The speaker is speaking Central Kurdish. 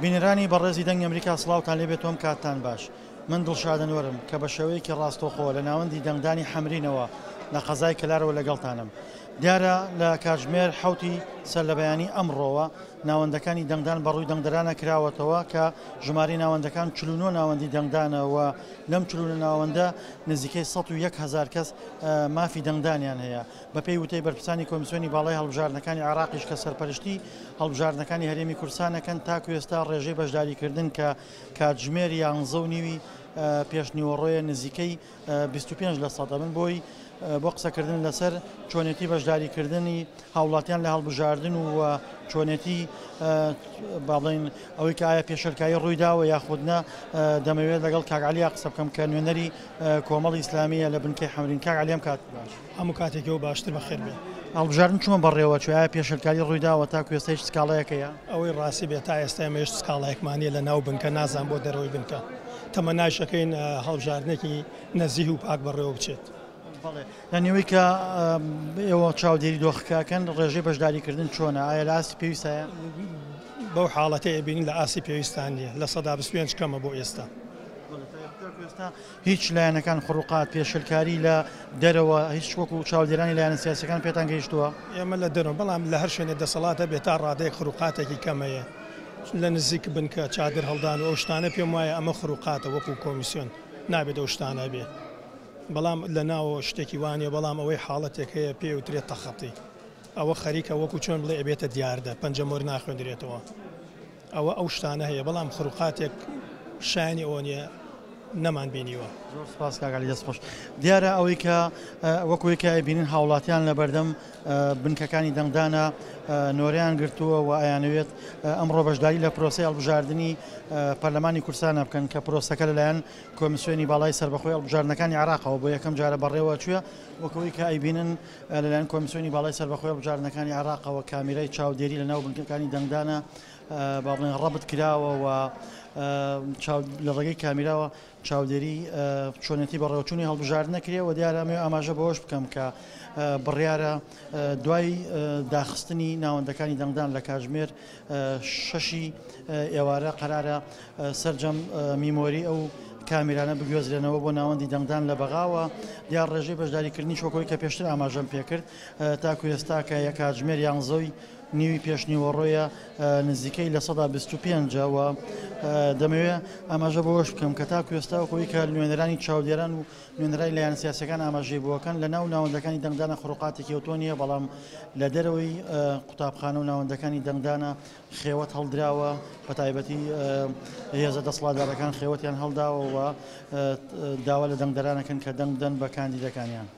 بینەرانی بەڕێزی دەنگی ئەمریکا سڵاوتان لێبێت و ئەم کاتتان باش. من دڵشاد ئەنوەرم کە بە شێوەیەکی ڕاستەوخۆ لە ناوەندی دەنگدانی حەمرینەوە لە قەزای کەلارەوە لەگەڵتانم. دیارە لە کاتژمێر حەوتی سەرلەبەیانی ئەمڕۆوە ناوەندەکانی دەنگدان بەڕووی دەنگدەرانە کراوەتەوە کە ژمارەی ناوەندەکان 49 ناوەندی دەنگدانە و لەم 49 ناوەندە نزیکەی 101 هەزار کەس مافی دەنگدانیان هەیە. بەپێی وتەی بەرپرسانی کۆمیسیۆنی باڵای هەڵبژاردنەکانی عێراقیش کە سەرپەرشتی هەڵبژاردنەکانی هەرێمی کوردستان ئەکەن، تاکو ئێستا ڕێژەی بەشداریکردن کە کاتژمێر یانزە و نیوی پێشنیوەڕۆیە نزیکەی 25 لە سەدە. من بۆی بۆ قسەکردن لەسەر چۆنێتی بەشداریکردنی هاوڵاتیان لە هەڵبژاردن و چۆنێتی با بڵێین ئەوەی کە ئایا پێشێلکاری ڕوویداوە یاخود نا، دەمەوێت لەگەڵ کاک عەلیا قسە بکەم کە نوێنەری کۆمەڵی ئیسلامییە لە بنکەی حەمرین. کاک عەلی ئەم کات باش. هەموو کاتێک ئێوە باشتر بەخێر بێن. هەڵبژاردن چۆن بەڕێوە چوو؟ ئایا پێشێلکاری ڕوویداوە تاکو ئێستا هیچ سکاڵایەک هەیە؟ ئەوەی ڕاستی بێت تا ئێستا ئێمە هیچ سکاڵایەکمان نییە لە ناو بنکە، نازانم بۆ دەرەوەی بنکە. تەمەنایش ئەکەین هەڵبژاردنێکی نەزیه و پاک بەڕێوە بچێت. بەڵێ یانی ئەوەی کە ئێوە چاودێری دۆخەکە ئەکەن ڕێژەی بەشداریکردن چۆنە؟ ئایا لە ئاستی پێویستایە؟ بەو حاڵەتەی ئەبینین لە ئاستی پێویستان نییە، 25% کەمە بۆ ئێستا. تاکو ئێستا هیچ لایەنەکان خڕوقات، پێشێلکاری لە دەرەوە هیچ وەکو چاودێرانی لایەنە سیاسیەکان پێتان گەیشتووە؟ ئێمە لە دەرەوە، بەڵام لە هەر شوێنێ دەسەڵات هەبێت تا ڕادەیەک خروقاتێکی کەم هەیە لە نزیک بنکە چادر هەڵدان و ئەو شتانە پێم وایە ئەمە خروقاتە وەکو کۆمیسیۆن نابێت ئەو شتانە هەبێت بەڵام لە ناوەوە شتێکی وا نییە بەڵام ئەوەی حاڵەتێک هەیە پێی وترێت تەخەتی ئەوە خەریکە وەکو چۆن بڵێ ئەبێتە دیاردە پەنجەمۆر ناخوێندرێتەوە ئەوە ئەو شتانە هەیە بەڵام خروقاتێک شایانی ئەوە نییە نەمان بینیوە. زۆر سپاس کاک عەلی دەست خۆش. دیارە ئەوەی کە وەکو ئەوەی کە ئەیبینن هاوڵاتیان لەبەردەم بنکەکانی دەنگدانە نۆرەیان گرتووە و ئەیانەوێت ئەمڕۆ بەشداری لە پرۆسەی هەڵبژاردنی پەرلەمانی کوردستانە بکەن کە پرۆسەکە لەلایەن کۆمیسیۆنی باڵای سەربەخۆی هەڵبژاردنەکانی عێراقەوە بۆ یەکەم جارە بەڕێوە چووە وەکو ئەوەی کە ئەیبینن لەلایەن کۆمیسیۆنی باڵای سەربەخۆی هەڵبژاردنەکانی عێراقەوە کامیرای چاودێری لەناو بنکەکانی دەنگدانە با بڵێن ڕەبت کراوە و لە ڕێگەی کامیراوە چاودێری چۆنێتی بەڕێوەچوونی هەڵبژاردنە کرێ و دیارە ئەمەوێ ئاماژە بەوەش بکەم کە بڕیارە دوای داخستنی ناوەندەکانی دەنگدان لە کاتژمێر شەشی ئێوارە قەرارە سەرجەم میمۆری ئەو کامیرانە بگوێزرێنەوە بۆ ناوەندی دەنگدان لە بەغاوە. دیار ڕێژەی بەشداریکردنیش وەک ئەوەی کە پێشتر ئاماژەم پێکرد تاکو ئێستا کە یە کاتژمێر یانزەی نیوی پێشنیوەڕۆیە نزیکەی 25% و دەمەوێ ئاماژە بەوەش بکەم کە تاکو ئێستا وەک ئەوەی کە نوێنەرانی چاودێران و نوێنەرانی لایەنە سیاسیەکان ئاماژەی بۆکەن لە ناو ناوەندەکانی دەنگدانە خروقاتێکی ئەوتۆ نییە بەڵام لە دەرەوەی قوتابخانە و ناوەندەکانی دەنگدانە خێوەت هەڵدراوە بە تایبەتی هێزە دەسەڵاتدارەکان خێوەتیان هەڵداوە و داوا لە دەنگدەرانەکەن کە دەنگ بدەن بە کاندیدەکانیان.